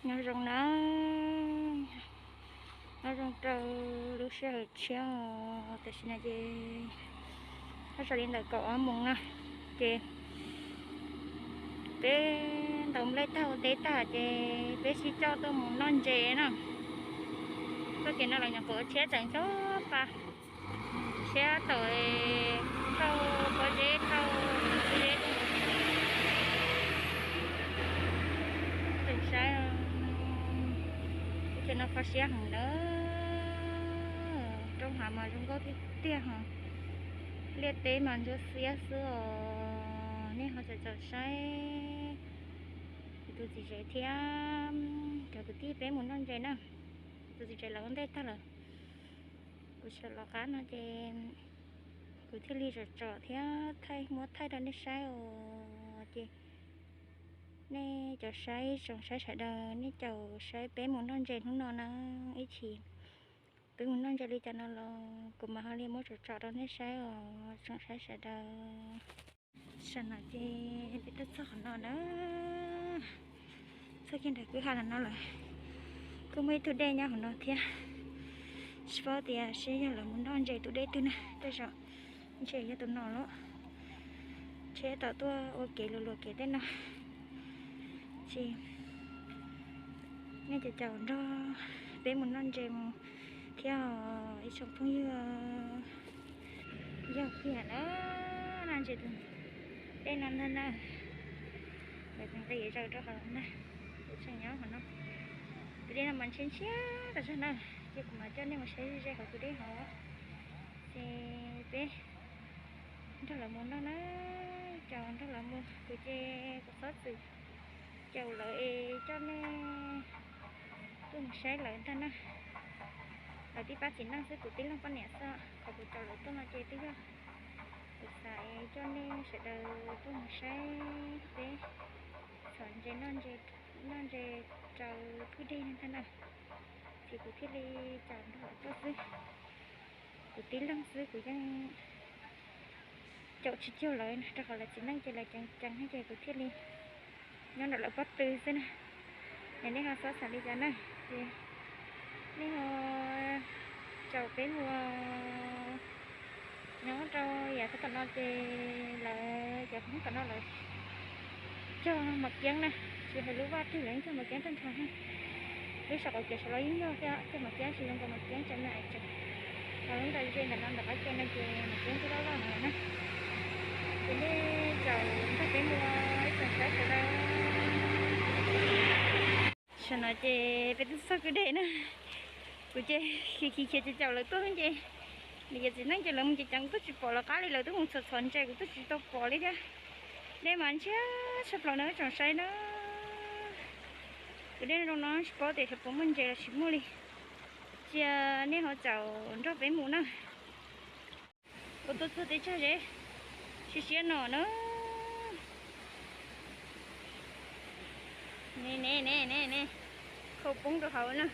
Nyob zoo na, nyob zoo rau lub sij hawm tshiab os. Tam sim no ces thaum li ntawm kaum ob moos no ces peb ntaus nplej tag ua teb tag ces peb sib coj tuaj mus noj ntses na. Txoj kev no los nyuam qhuav tshiab tseem coob pa, tshiab tawm thauj pob zeb thauj txiv zeb. Tus saib ces no kho siab heev na. Roob hav mas zoo nkauj tiag tiag os. Liaj teb mas ntsuab xiab xwb os. Nej ho txawm txawm saib kuv tus txiv tsev thiab cov kwv tij peb mus noj ntses na. Tus txiv tsev lawv ua ntej tag lawm, kuv sawv los qab no ces kuv thiaj li tsom tsom thiab thaij muab thaij rau nej saib os. Ces nej cov saib tsoom saib sawv daws nej caum saib peb mus noj ntses hnub no na. Ib chim peb mus noj ntses li cas no los kuv mam ho li muab tsom tsom rau nej saib os tsoom saib sawv daws. Tam no ces peb tuaj txog qhov no na, txog kiag ntawm kwj ha los no lawm. Kuj muaj ib tug dej nyob hauv no thiab. Tsis paub tias seb yog lawv mus noj ntses tus dej twg na, tej zaum ntshe yog tus no los. Tsheb tom tuaj ua kev luas luas kev tej no. Ces nej cov caum nrog peb mus noj ntses mus thiab os ib tsoom phooj ywg. Yog kiag na, noj ntses tus dej no ntag na. Lawv tseem nqis zaws rau hauv ntag, kuv tseem nyob hauv no. Tus dej no mas ntshiab ntshiab tas zog na, ces kuv mam coj nej mus saib ze ze hauv tus dej hauv. Ces peb nrog lawv mus noj na, caum nrog lawv mus, kuv ces kuv txhob txwm caum lawv es coj nej tuaj mus saib lawv ntag na. Lawv tib pab txiv neej xwb, kuv tib leeg poj niam xwb, qhov kuv caum lawv tuaj no ces twb yog kuv xav es coj nej sawv daws tuaj mus saib peb txhom ntses noj ntses rau kwj deg ntag na. Ces kuv thiaj li caum nrog lawv tuaj xwb. Kuv tib leeg xwb kuv yeej caum tsis cuag lawv, rau qhov lawv txiv neej ces lawv ceev ceev ces kuv thiaj li nyob nram lawv pob tw xwb na. Es nej ho xob xav li cas na, ces nej ho caum peb mus. Nyob rau yav tag tom no ces lawv cov Hmoob tom no lawv cog mos kiab na, tsis hais lub vaj twg lawv yeej cog mos kiab tag nrho na. Lub saum qaum kev saud los yeej yog thiab, cog mos kiab tsis zoo nkaus mos kiab tseem me tseem, ho lub ntawd ze ntawm no ntawm qab ke no ces mos kiab kuj loj loj heev na. Ces nej caum nrog peb mus ib tsoom saib sawv daws. Tam no ces peb twb txog kwj deg na, kuv ces khiav khiav khiav caum lawv tuaj ces nws ces txiv neej ces lawv mus ces ceev kuv twb tsis pom lawv qab li, lawv twb mus txhom txhom ntses kuv twb tsis tau pom li thiab. Dej mas ntshiab tshaj plaws na tsoom saib na. Tus dej zoo no tsis paub tias puas muaj ntses los tsis muaj li. Cia nej ho caum nrog peb mus na. Kuv tuaj txog teb tsag zeb siab siab no na. Ne ne ne ne ne, khau poob rau hauv na.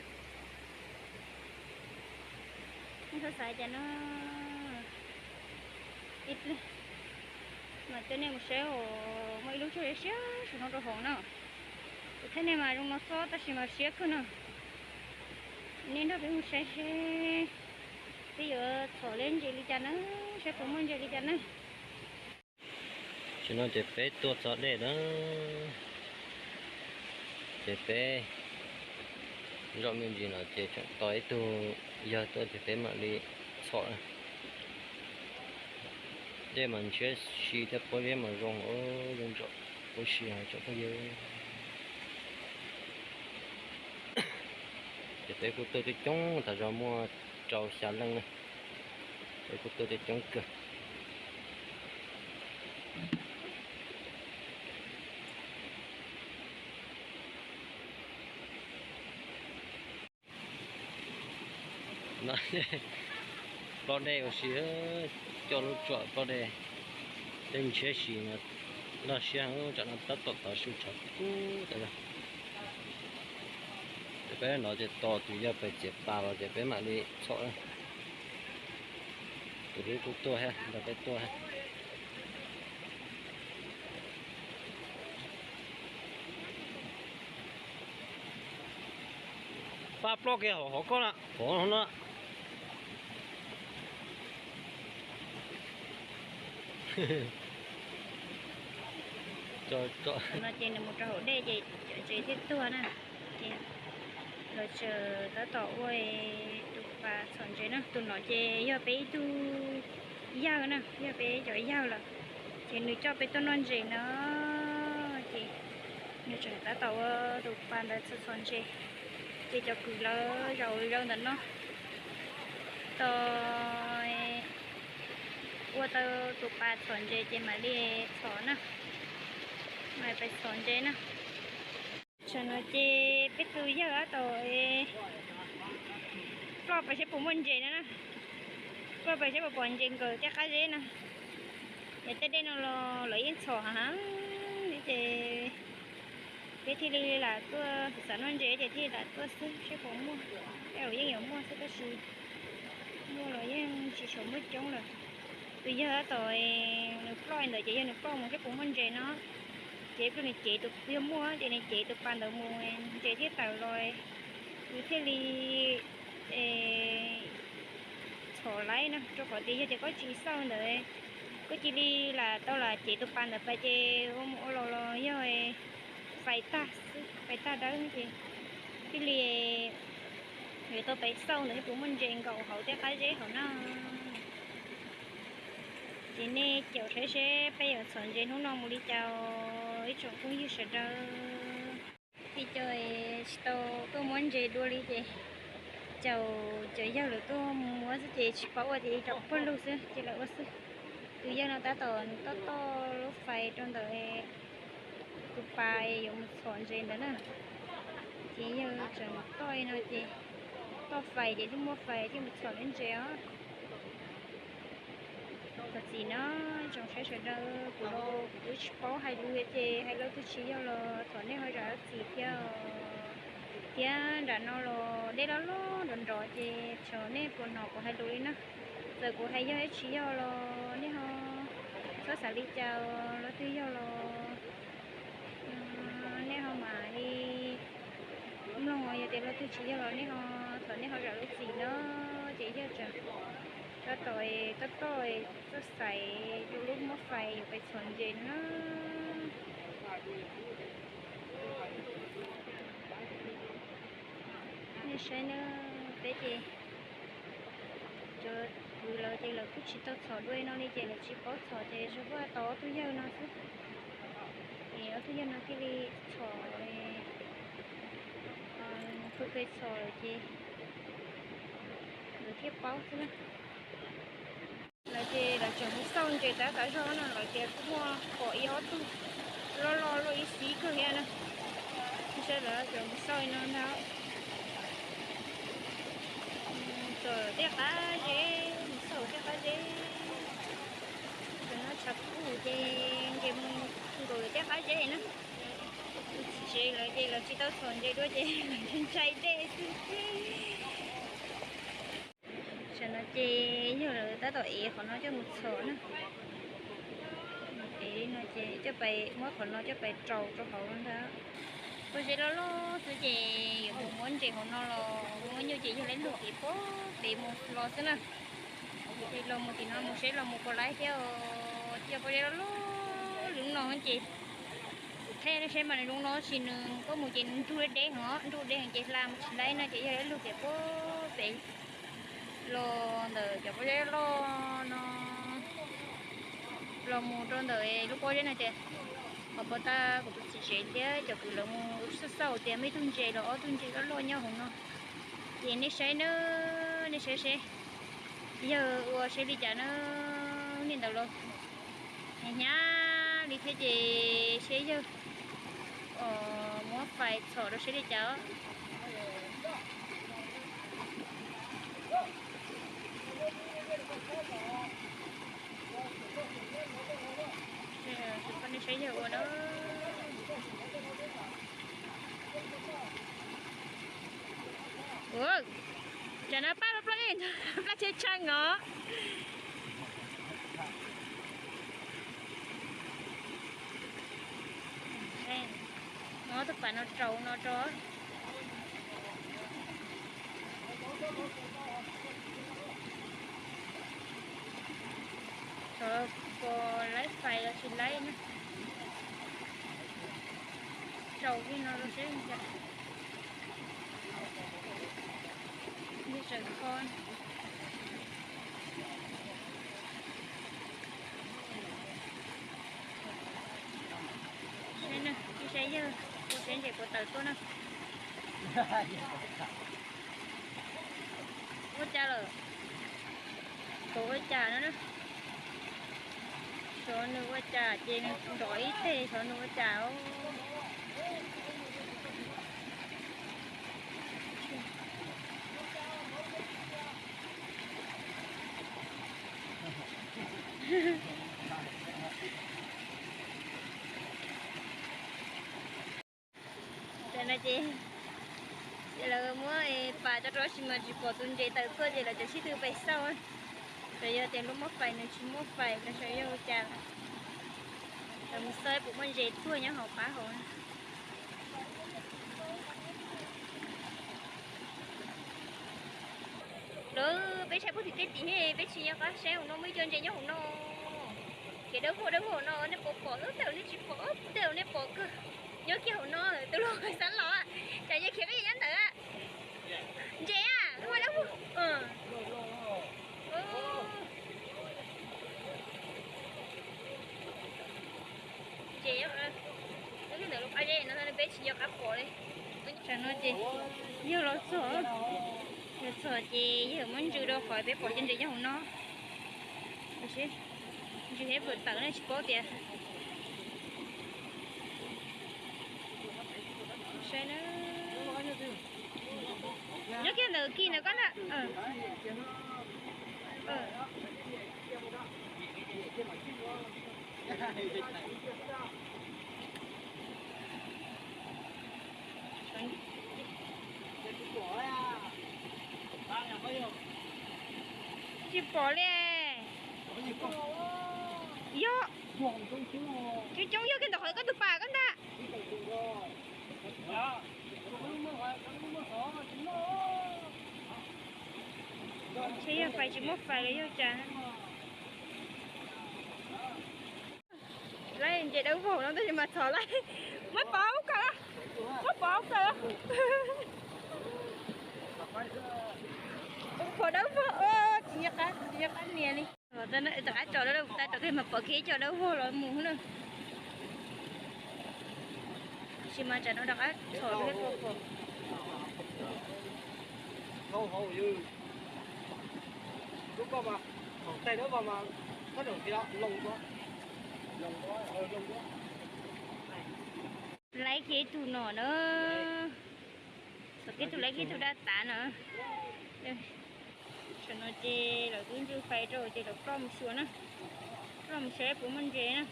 Nej txhob xav cas no. Ib pliag mas coj nej mus saib os, muaj ib lub tsag zeb siab siab no rau hauv na. Kuv thaij nej mas zoo no xwb tab sis mas siab kawg na. Nej nrog peb mus saib seb peb yuav txhom leb ntses li cas na, saib puas muaj ntses li cas na. Tam no ces peb tuaj txog dej na, ces peb zoj me ntsis no ces tseem tos ib tug yawg tuaj ces peb mam li txhom na. Dej mas ntshiab si thiab pob zeb mas zoo, zoo ntsaum ua si tsoom phooj ywg. Ces peb kuj tuaj coob coob, tas zog muaj rau xya leej na. Peb kuj tuaj coob coob kawg. No, plob dej ua si, coj lub tsua plob dej, dej ntshiab si mas loj siab heev, tsam no tab tom tav su tshav kub tas zog. Ces peb no ces tos tus yawg pem txiav pas los ces peb mam li txhom na. Tus hlub kuj tuaj thiab, nrog peb tuaj thiab. Pab ploj kiag hauv koj na, hauv no. No ces nws mus rau hauv dej ces cov ntses thiaj tuag na. Ces los tseem tab tom ua tus pas txhom ntses na, tus no ces yog peb ib tug yawg na, yog peb cov yawg lawm, ces nws coj peb tuaj noj ntses no. Ces nws tseem tab tom ua tus pas ntawd txhom txhom ntses, ces cov kwv lawv zaum zaum ntawm no tau ua tau tus pas txhom ntses ces mam li txhom na, mam pais txhom ntses na. Tam no ces peb tus yawg tab tom ploj pais saib puas muaj ntses no na, ploj pais saib puas pom ntses nkawm tej qab zeb no. Ces tej dej no los lawv yeej txhom heev li ces peb thiaj li lam tuaj, xav noj ntses ces thiaj li lam tuaj xwb saib puas muaj. Tej zaum yeej yuav muaj xwb tab sis muaj los yeej tsis tshua muaj coob lawm. Tus yawg tab tom nws ploj ntawd ces yog nws ploj mus saib puas muaj ntses no, ces ib pliag nws cev tus, yog muaj ces nws cev tus pas ntawd mus ntses thiaj tawm los, nws thiaj li txhom laib no, rau qhov tias yog tias koj tsis xauj ntawd, koj cia li lam tau lam cev tus pas ntawd pais ces ua mus ua los los yog fais tag xwb, fais tag dawb ces thiaj li yuav tau pais xauj ntawd saib puas muaj ntses nkaum hauv tej qab zeb hauv no. Ces nej caum saib seb peb yuav txhom ntses hnub no mus li cas ib tsoom phooj ywg sawv daws. Tej co tsis tau tuaj muab ntses dua li ces caum cov yawg lawv tuaj muab xwb ces tsis paub ua tias rau pawg lug xwb ces lawv ua xwb. Tus yawg no tab tom toj toj lub fais rau ntawm tus pas yuav mus txhom ntses ntawd na. Ces yawg tseem toj no ces toj fais ces thiaj muaj fais thiaj mus txhom lub ntses os. Thov txim no tsoom saib sawv daws, kuv los kuv twb tsis paub hais lus ces hais lus twb tsis yog los thov nej ho zam lub txim thiab. Thiab nram no los dej loj loj nrov nrov ces txhob nej puas hnov kuv hais lus li na. Txawm kuv hais yog ib tsis yog los nej ho txhob xav li cas, los twb yog los nej ho mam li mloog, yog tias los twb tsis yog los nej ho, thov nej ho zam lub txim no. Ces yog tseem tab tom toj toj txoj xais rau lub muab fais yuav pais txhom ntses no na. Nej saib na, peb ces cov kwv lawv ces lawv kuj tsis tau txhom dua no li ces lawv tsis paub txhom ces zoo vaj tau ob tug yawg no xwb. Es ob tug yawg no thiaj li txhom, pw pes txhom lawm ces lawv thiaj paub xwb na. Lawv ces lawv tseem mus xauj ntses tab tom zog no lawv tias kuj muaj pom ib ob tug loj loj luaj ib xib kawg thiab na. Saib lawv tseem mus xauj no ntag. Txawm tej qab zeb, mus xauj tej qab zeb. Tseem no tshav kub ces nce mus nkaum tej qab zeb na. Tus txiv tsev lawv ces lawv tsis tau txhom ntses dua ces lawv ntshai dej xwb. Tam no ces yog lawv tab tom ev qhov no coj mus txhom na. Ev li no ces coj pais muab qhov no coj pais rau rau hauv no ntag. Pob zeb loj loj xwb ces yuav mus muab ntses hauv no los muab nyuj ces yog lub lub kev pob pem mus los xwb na. Ces los mus tim no mus seb los mus puas laib thiab. Cia pob zeb loj loj zoo no ces kuv thaij nej saib mas nws zoo no tsis nws koj mus ces nws nrug deb heev, nrug deb heev ces hla mus tsis laib no ces yog lub lub kev pob pem los ntawm cov pob zeb loj no los mus rau ntawm lub pob zeb no tias, qhov puas tag kuv tus txiv tsev thiab cov kwv lawv mus xauj xauj tias muaj ib tug ntses los ob tug ntses loj loj nyob hauv no. Ces nej saib na, nej saib seb yawg ua seb li cas na, niaj ntawd los hnyav hnyav li thiab ces seb yawg muab fais txhom rau seb li cas. Tus poj niam saib yawg ua na. Ua, tsam no pab plab, plab tsheb tsheej os. No tus pas no rau no rau. Xyov puas laib fais los tsis laib na. Tsaus li no rau seb cas. Yeej tseem kho. Seb na, ib seb yawg ua seb ntses puas tawm tuaj na. Ua cas lawm? Puas ua cas no na? Xyov nws ua cas ces nws nrov ib teg, xyov nws ua cas. Tam no ces lawv muab pas tso rau tab sis mas tsis pom tus ntses tawm tuaj ces lawv cov sib tw pes xauj. Xyov yog tias lub muab fais nws tsis muab fais los xyov yog ua cas. Lawv mus xauj puas muaj ntses tuag nyob hauv qab hauv. Lawv peb saib puag tim tej tim, peb tsis nco qab saib hauv no muaj ib co ntses nyob hauv no. Khiav dawb vog dawb vog no, nej puas pom? Ub, tej zaum nej tsis pom, tej zaum nej pom kawg. Nyob kiag hauv no, tus hlub xav los, tsam yog khiav peb nyob ntawd. Ntses a, ua dawb vog. Ntses, ntawm lub qab zeb no peb tsis nco qab pom li. Tam no ces yawg los txog, yawg txog ces yawg muab ntsws rau qhov peb pom cov ntses nyob hauv no. Ntsws thiab puas tawm ne tsis paub tias. Saib na. Nyob kiag ntawm kis ntawm koj ntag. Tsis pom li. Yog, coob coob yog kiag ntawm qhov koj tus pas koj ntag. Seb yog fais tsis muaj fais los yog cas. Laib ntses dawb vog no tab sis mas txhom laib. Muab pov ub kawm, muab pov ub kawm. Txhom dawb vog, tsis nco qab, tsis nco qab nias li. Rov qab tso lawm, tag rov qab mas pom kiag ib co dawb vog los mus na. Tab sis mas tsam no rov qab txhom pom pom. Laib kiag ib tug no na. Txhom kiag ib tug, laib kiag ib tug dab tav no. Tam no ces lawv twb ntsws fais rau ces lawv ploj mus xyuas na. Ploj mus saib puas muaj ntses na.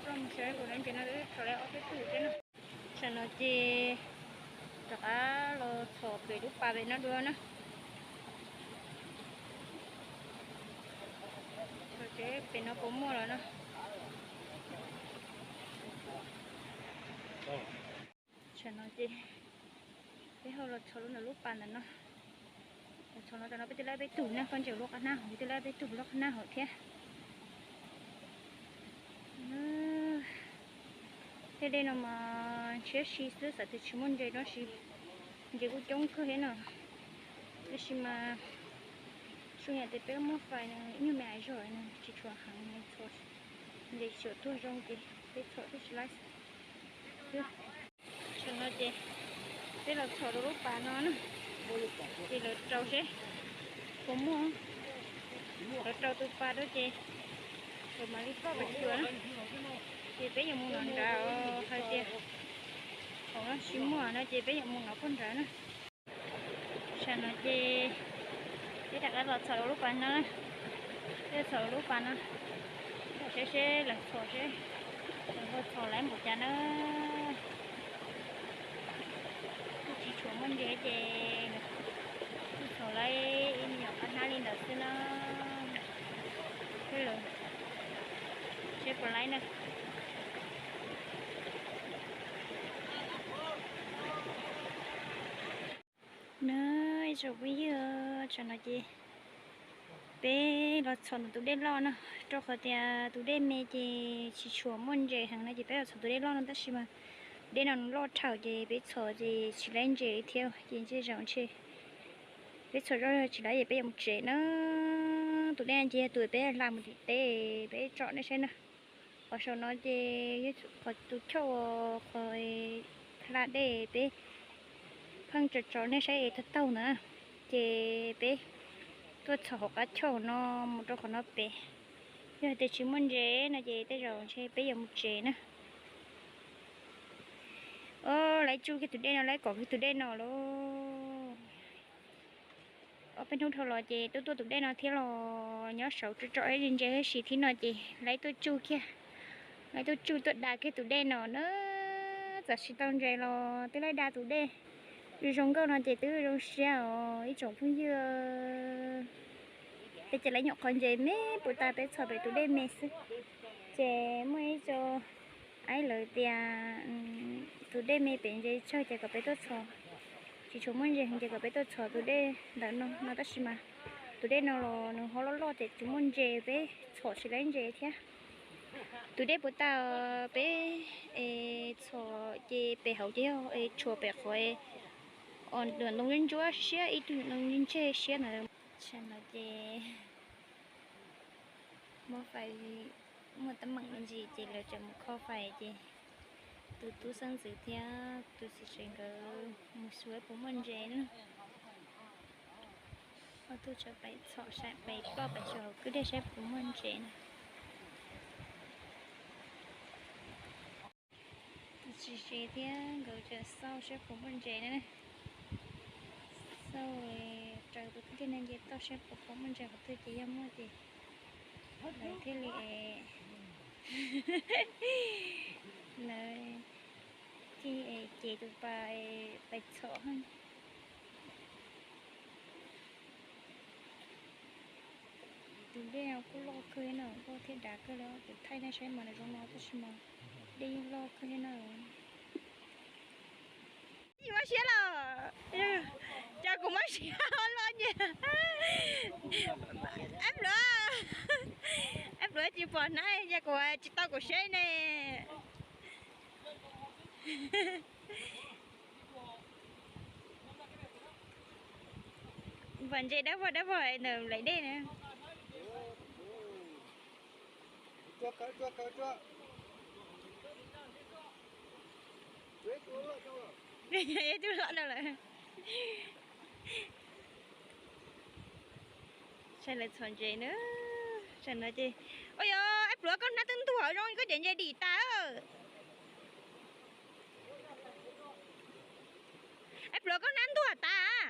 Ploj mus saib puas muaj ntses no, txhom laib ob peb tug thiab na. Tam no ces rov qab los txhom pem lub pas pem no dua na. Txhom seb pem no puas muaj los no. Tam no ces peb ho los txhom lub ntawm lub pas ntawm no. Los txhom no, tam no peb twb laib peb tug na, koj ntsia lub qab hnab hauv, twb laib peb tug lub qab hnab hauv thiab. Tej dej no mas ntshiab si xwb, xav tias tsis muaj ntses no tab sis ntses kuj coob kawg thiab no. Tab sis mas xyov yam tias peb muab fais nws ib nyuag me ais zog nws tsis tshua heev, ntses tsis tshua tuag zoo ces peb txhom twb tsis laib xwb. Tam no ces peb los txhom rau lub pas no na, ces lawv rau seb puas muaj. Lawv rau tus pas rau ces lawv mam li ploj pas xyuas na. Ces peb yuav mus nov nrad, hais tias thaum no tsis muaj no ces peb yuav mus nov puag nrad na. Tam no ces peb rov qab los txhom rau lub pas no, peb txhom rau lub pas no, saib seb lawv txhom seb lawv ho txhom laib npaum cas na. Kuj tsis tshua muaj ntses ces kuj txhom laib ib me nyuam qab hnab li ntawd xwb na. Seb lawv, seb Puas laib na. Na, ib tsoom phooj ywg, tsam no ces peb los txhom ntawm tus dej loj no, rau qhov tias tus dej me ces tsis tshua muaj ntses heev no ces peb los txhom tus dej loj no tab sis mas dej no loj dhau ces peb txhom ces tsis laib ntses li thiab ces ntshe zaum ntshe peb txhom zoj tsis laib ces peb yuav mus tsev na. Tus dej no ces yog tus peb hla mus tim teb, peb tsom nej saib na. Qhov saum no ces yog qhov tus choj uas qhov hla dej peb pheej tsom tsom nej saib es taug taug ntawd na. Ces peb tuaj txhom hauv qab choj no mus rau qhov no pem. Yog tias tsis muaj ntses no ces tej zaum ntshe peb yuav mus tsev na. Os, laib tsuj kiag tus dej no, laib kom kiag tus dej no lauj. Ob peb hnub dhau los ces tuaj tuaj tus dej no thiab los nyob saud tsom tsom ntses ntses ib si thiab no ces laib tuaj tsuj kiag, laib tuaj tsuj tuaj da kiag tus dej no na. Txawm tsis tau ntses los twb laib da tus dej zoo nkauj no ces twb zoo siab os ib tsoom phooj ywg. Peb ces laib nyuam qhuav ntses me puas tas peb txhom pem tus dej me xwb. Ces muaj ib co aib lawv tias tus dej me pem ntses tsawg ces kom peb tuaj txhom, tsis tshua muaj ntses ces kom peb tuaj txhom tus dej ntawm no no tab sis mas tus dej no los nws ho loj loj ces tsis muaj ntses peb txhom tsis laib ntses thiab. Tus dej puas tas peb txhom ces pem hauv ces yog tshuav pem qhov ntoo ntsuab siab ib tug ntoo ntseg siab na. Tsam no ces muaj fais, muaj teeb meem me ntsis ces lawv tseem mus kho fais ces tus tub xeeb ntxwv thiab tus txiv tsev nkawd mus xyuas puas muaj ntses na. Ob tug tseem pais txhom saib pais ploj pais xyuas hauv kwj dej saib puas muaj ntses na. Tus txiv tsev thiab nkawd tseem xauj saib puas muaj ntses na. Xauj raws tus kwj dej no nce toj saib puas muaj ntses qhov twg ces yog muaj ces lawv thiaj li, lawv thiaj li ces tus pas pais txhom. Tus dej kuj loj kawg no, loj thiab dav kawg li, kuv thaij nej saib mas nws zoo no tab sis mas dej yeej loj kawg li na. Yus mob siab los, cas kuv mob siab loj nce. Ab pluav, ab pluav tsis pom hnab, cas kuv tsis tau kuv seb ne. Vam ntses dawb vog dawb vog ntawm nplaim dej na. Twb loj dau lawm. Saib lawv txhom ntses na. Tam no ces, ua yog ab pluav koj hnab twb ntuag zoo koj cov ntses dim tas. Ab pluav koj hnab ntuag tas.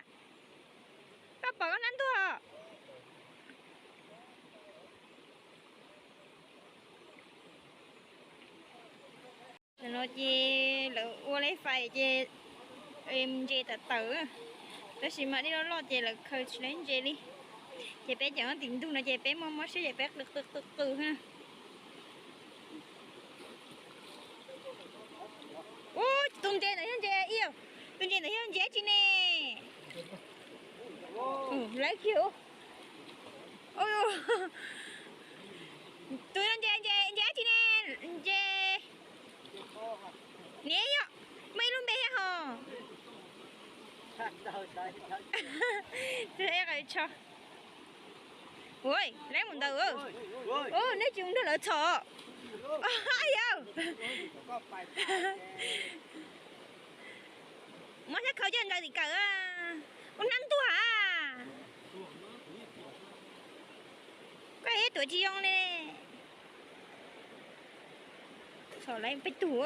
Koj pom koj hnab ntuag. Tam no ces lawv ua lawv fais ces ntses tawm tawm, tab sis mas dej loj loj ces lawv khaws tsis laib ntses li. Ces peb cov tim ntug no ces peb muaj mob siab ces peb qw qw qw qw. Ub, tus ntses ntawd yog ntses, tus ntses ntawd yog ntses dab tsi ne? Lawv kiag. Tus ntses, ntses, ntses dab tsi ne? Ntses, niam yog, muaj ib lub npe thiab hos. Ua, lawv mus ntawd. Ub, neb tsis mus nrog lawv txhom. Yog. Muab sab khau coj ntawd tim kawm. Ub, hnab ntuag a. Koj ib tuav tsis zoo li. Txhom lawv peb tug.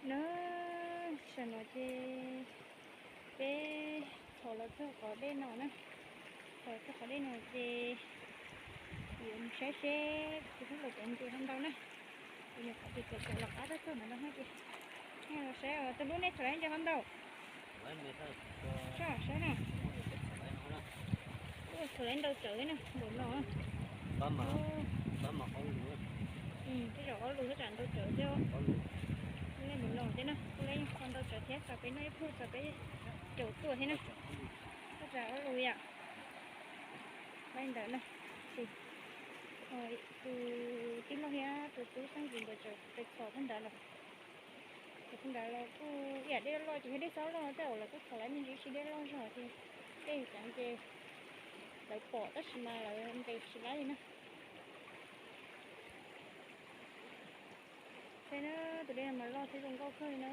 Na, tam no ces peb txhom los txog qhov dej no na, txhom txog qhov dej no ces yuav mus saib seb puas pom cov ntses ho ntau na. Tus nyuam qhuav tus txawm txawm los qab tag txog ntawm no thiab ces nej los saib tus lub nej txhom laiv ntses ho ntau. Saib saib na. Txhom laiv ntau tsawv na, npaum no. Tej zaum ob lus thiab tsam ntau tsawv thiab. Lub lej npaum no thiab na, kuj lej yeej qhov ntau tsawv thiab, txhom peb noj ib pluag txhom peb caum tuaj thiab na. Tej zaum ob lus yom. Laj ntawd na, tus tij laug thiab tus tub Xeeb Yim nkawd txawm txhom phab ntawd los. Ces phab ntawd los kuj ib yam dej loj ces yog dej xob loj tej zaum lawv kuj txhom laiv me ntsis, tsis dej loj zog ces tej zaum ces lawv pom tab sis mas lawv nqis tsis laib li na. Saib na, tus dej no mas loj thiab zoo nkauj kawg li na.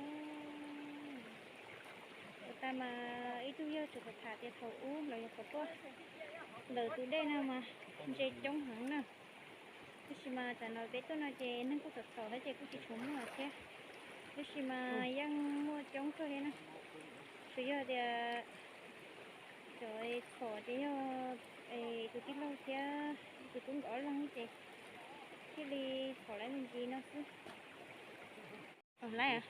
Ua tas mas ib tug yawg tseem tham tias thaum ub lawv nyuam qhuav tuaj ntawm tus dej no mas ntses coob heev na. Tab sis mas tsam no peb tuaj no ces neeg kuj txom txom thiab ces kuj tsis tshua muaj thiab. Tab sis mas yeej muaj coob kawg li na. Tsuas yog tias cov txhom ces yog tus tij laug thiab tus tub nkawd ob leeg ces thiaj li txhom laiv me ntsis no xwb. Laiv,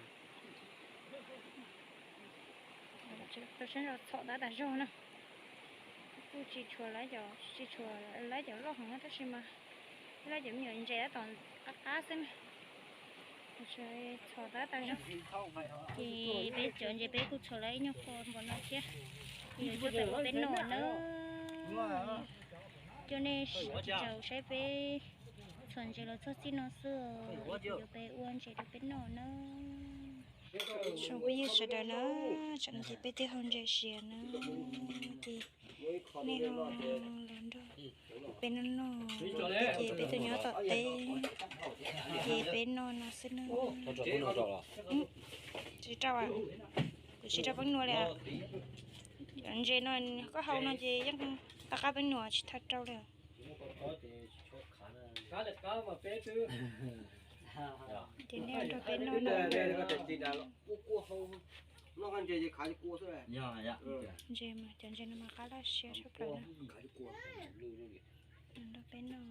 rau sab no txhom tab tas zog na. Kuj tsis tshua laiv cov, tsis tshua laiv cov loj heev tab sis mas laiv cov me nyuam ntses tab tom qab qab xwb na. Txhom tab tas zog. Ces peb cov ntses peb kuj txhom laiv ib nyuag qho npaum no thiab. Yuav coj tawm ua peb noj na. Coj nej tsaus saib peb txhom ntses los txog txij no xwb, yuav peb ua ntses rau peb noj na. Tsoom phooj ywg sawv daws na, tsam no ces peb twb hau ntses siav na, ces nej ho los nrog peb noj noj. Ces peb tuaj nyob tom teb, ces peb noj no xwb na. Tsis rau, kuv tsis rau peeb nua li. Cov ntses no koj hau no ces yeej tau qab peeb nua tsis tau rau li. Ces nej nrog peb noj no. Ntses mas cov ntses no mas qab laj siab tshaj plaws na. Nrog peb noj.